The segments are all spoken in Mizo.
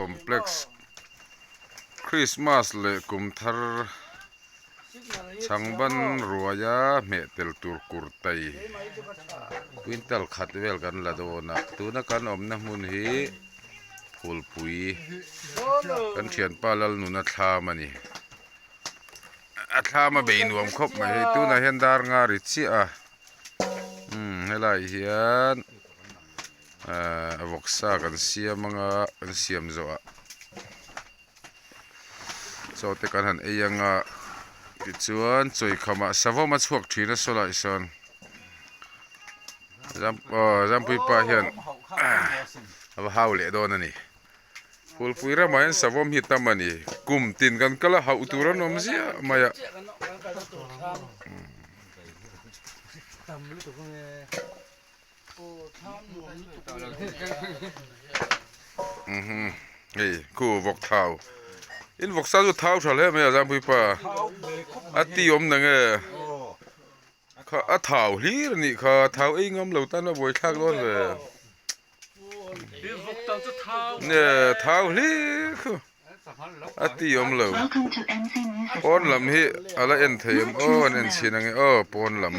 Complex Christmas leh kum thar chhangban ruaia hmeh tel tur kurtai quintal khat vel kan la dawn a tuna kan awmna hmun hi phulpui kan thianpa Lalnuna thlam a ni a thlam a bei nuam khawp mai hei tunah hian dar nga ri chiah a umm helaiah hian. Ahh vawksa kan siam anga kan siam zawh ah chaw te kan han ei anga tichuan chawikham ah savawm a chhuak thin a saw lai sawn aw Zampui pa hian a va hau leh dawn a ni Phulpui ramah hian savawm hi tam a ni kum tin kan kal a hauh tur an awm ziah mai a. Hei khu vawk thau in vawk sa chu thau tha hle mai a Zampuii pa a ti awm na nge kha a thau hlir a nih kha thau ei ngam lo tan a buaithlak dawn ve nge thau hlir khu a ti awm lo pawn lam hi a la en thei em aw an en chhin ange aw pawn lam.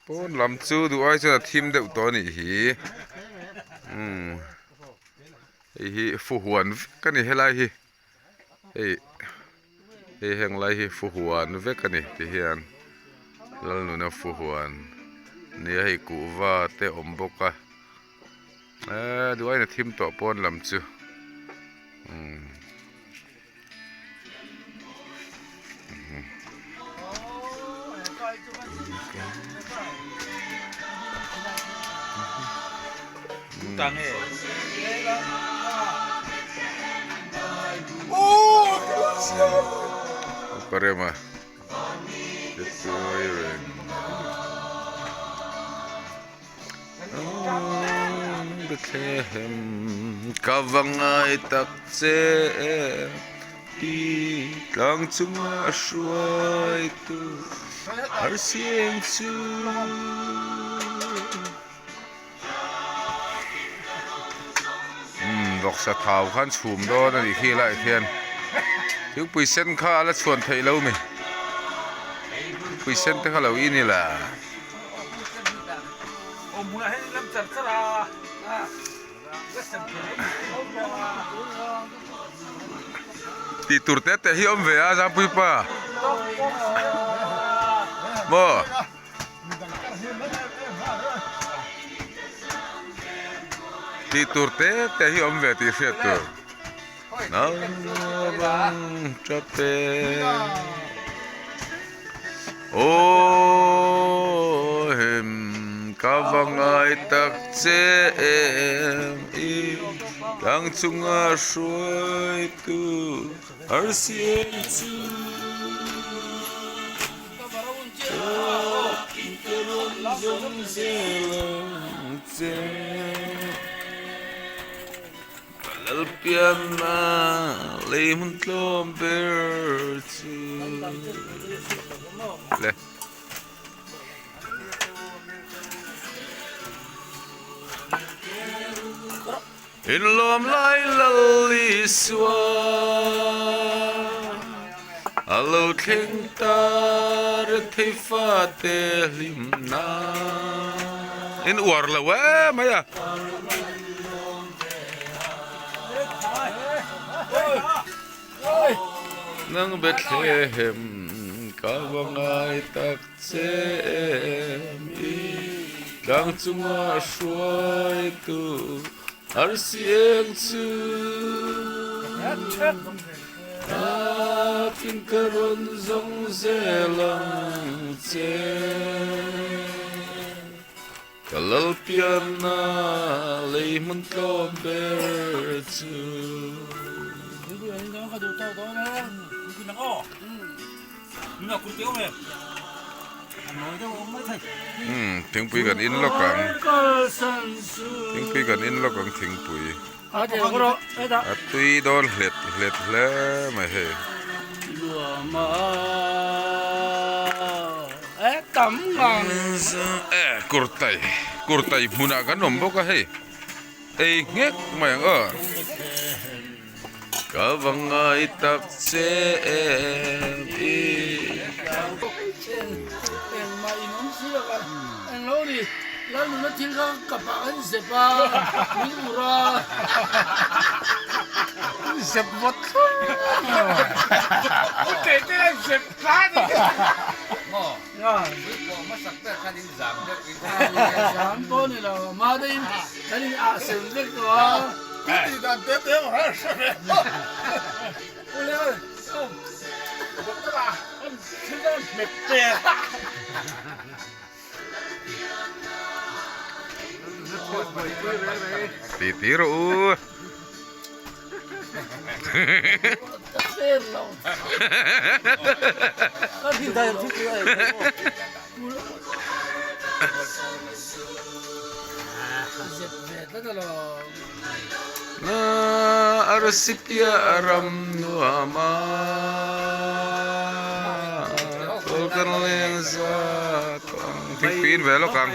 Pawn lam chu duh ai chuan a thim deuh tawh a nih hi umm hei hi fuhuan vek a ni helai hi hei hei heng lai hi fuhuan vek a ni ti hian Lalnuna fuhuan nia hei kuhva te awm bawk a eee duh aiin a thim tawh pawn lam chu umm. Parema Bethlehem ka va ngai tak che i tlang chunga hruai tu arsieng chu. Umm vawksa thau khan chhum dawn a nih khi lai khian thingpui sen kha a la chhuan theih lo mi thingpui sen te kha lo in ila. Tih tur te te hi awm ve a Zampuii pa maw. Tih tur te te hi awm ve tih hriat tur. Naupang tap e Aw hem ka va ngai tak che em i tlang chunga hruaitu arsieng chu. Lalpianna lei hmun tlawm ber chu le. Inlawm lai Lal Isua a lo thleng ta rethei fate hlimna. In uar lo e mai a. Nang Bethlehem ka va ngai tak che em i tlang chunga hruaitu arsi eng chu Thakin ka rawn zawng zel ang che. Ka Lalpianna lei hmun tlawm ber chu. Umm thingpui kan in lawk ang thingpui kan in lawk ang thingpui a tui dawn hlet hlet hle mai hei. Eh kurtai kurtai hmunah kan awm bawk a hei. Ei nghek mai ang aw. Ka va ngai tak che em i. Engmah in awm si lova englo ni Lalnuna thil kha ka pah kan zep a min ur a. Zep vawt thlur. Ute te an zep tlat a ni. Zam pawh ni lo mah deuhin kan in ah sem vek tawh a. Ku tih dan te te erawh a hre ve lo. U le oi doctor a an thil a hmet te. Ti ti rawh u. Na arsi piah ram nuam a kawl kan leng za tawh ang. Thingpui in ve lawk ang.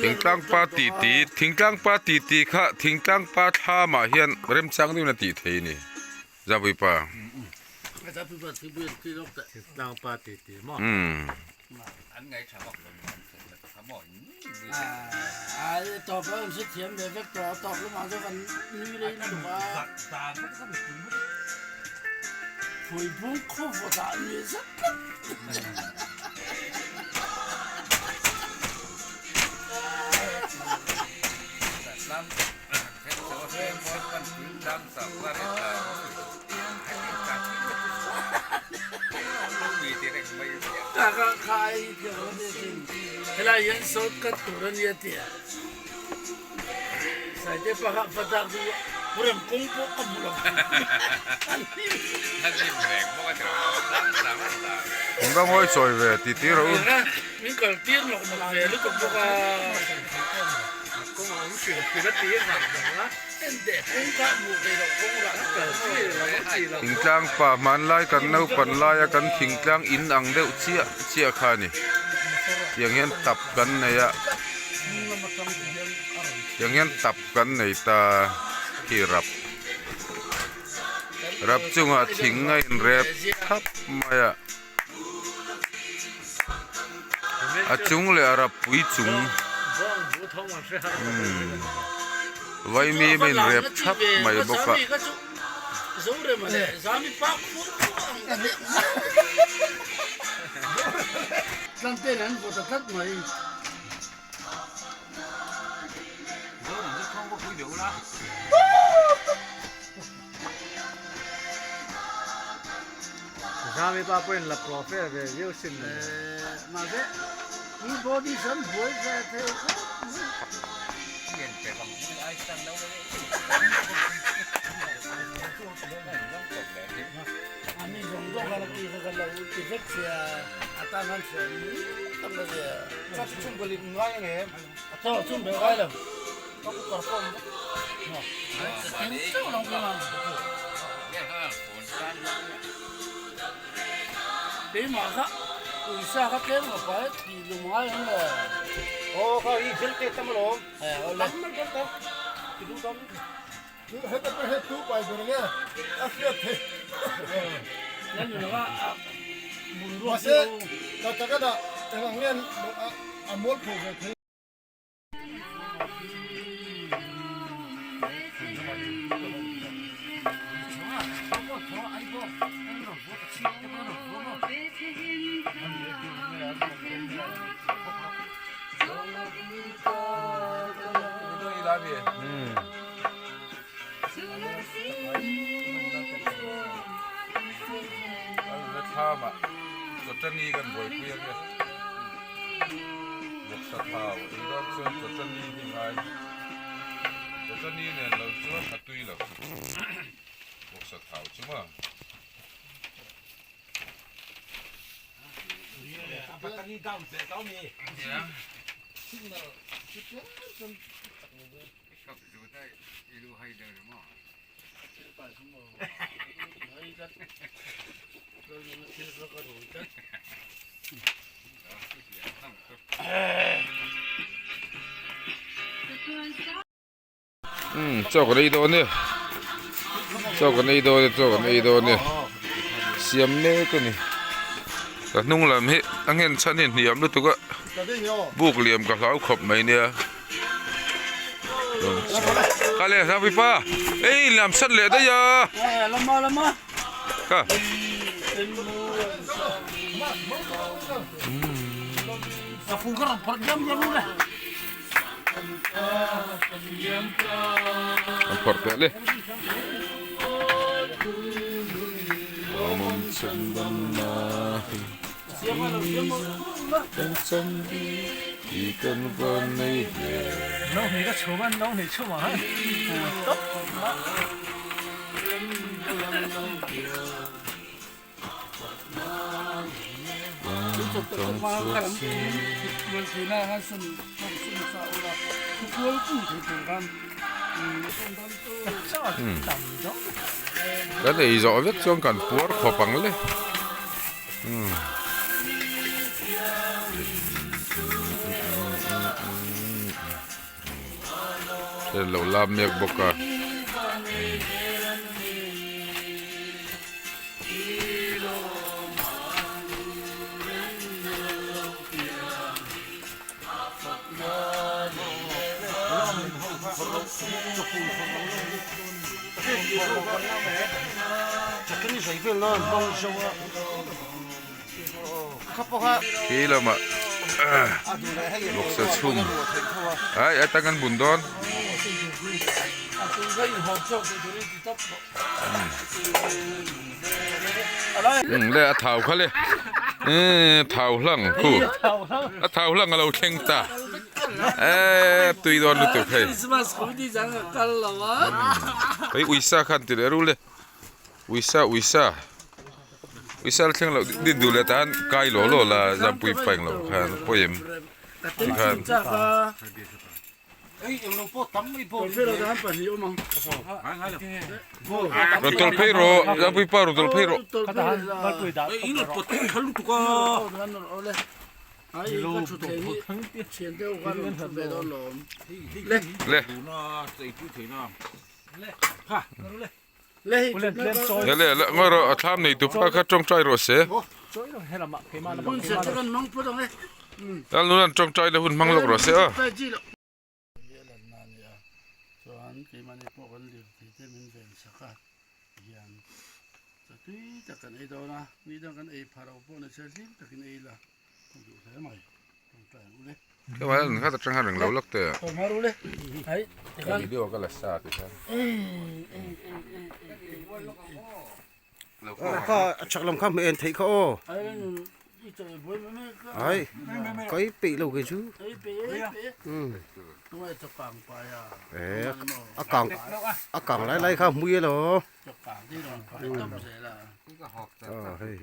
Thingtlang pa titi thingtlang pa titi kha thingtlang pa thlam ah hian remchang deuhin a tih thei a ni Zapui pa umm. Helai hian sawt cut tur a nia tia Saite pakhat patak chu Purem kawng pawh ka hmu lo. Eng va ngawi chawi ve ti tir rawh u. Min kal tir nawk nawk ve lutuk bawk a. Thingtlang pa hmanlai kan naupan laia kan thingtlang in ang deuh chiah chiah kha a ni. Tiang hian tap kan nei a, tiang hian tap kan nei ta khi rap. Rap chungah thing a inrep thap mai a. A chung leh a rap pui chung vaimim a inrep thap mai bawk a. Zami pa pawhin la profe ve viau sin le. Mahse mi body sam buai ve thei khawp mai. Ami zawng zawng kha la ti kha ka lo ti vek sia a tan han hriat mai tak la sia. Cha chu chhung bel in ngai ange. A thaw chhung bel ngai lo. Ka cooker pawh awm vek. Ka tin teuh lo ka ngang. Keimah kha uisa kha tlem ka pai tih lum ngai ang le. Aw kha hi gel te tam alawm. Awle. Tam mai gel te. Ti duh tam. Heta pawh hian tu pai ber nge a hriat theih. Mahse ka taka dah eng ang nge a mual pho ve thei. Thlamah chawtani kan buaipui a nia vawksa thau ei dawn chuan chawtani hi ngai chawtani nen lo chuan a tui lo vawksa thau chu maw. Umm chaw kan ei dawn e chaw kan ei dawn e chaw kan ei dawn e siam mek a ni ka hnung lam hi a nghen chhan hi hniam lutuk a buk liam ka hlau khawp mai nia ka leh hlau vipa ei lam sat leh daih a ka An phawrh teh le. Kan ei zawh vek chuan kan puar khawp ang le. Hriat loh lap mek bawk a. Khi lamah vawksa chhum ai a tang an bun dawn. Le a thau kha le thau hlang khu a thau hlang a lo thleng ta e tui dawn lutuk hei hei uisa khan ti leh rul e uisa uisa uisa la thleng loh din duh leh tan kai law law la zampui paih loh khan pawi em tikhan. Rawn tawlh phei rawh Zampui pa rawn tawlh phei rawh. Le. Le le le ngawi rawh a thlam nei tu pa kha tawngtai rawh se. Lalnuna'n tawngtai la hun hmang lawk rawh se aw. Hei an khat atang hian englo lak teh a video ka la sa ti khan kha a chak lam kha hmeh en theih kha aw ai kai peih lo kei chu e a kang a kang lai lai kha hmui elaw a hei.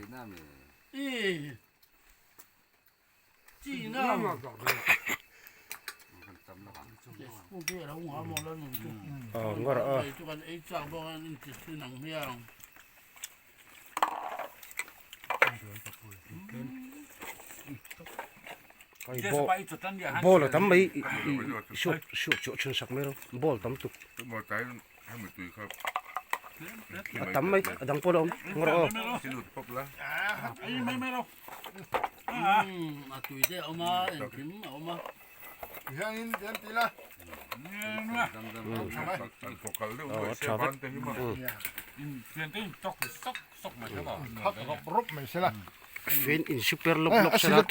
Ball a tam mai suak suak chu a then sak mai lo ball tam tuk a tam mai a dang pawh la awm ngawrh aw. Fin in super lawp lawp sela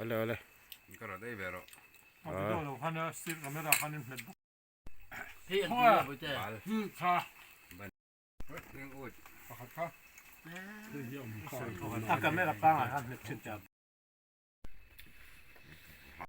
ale ale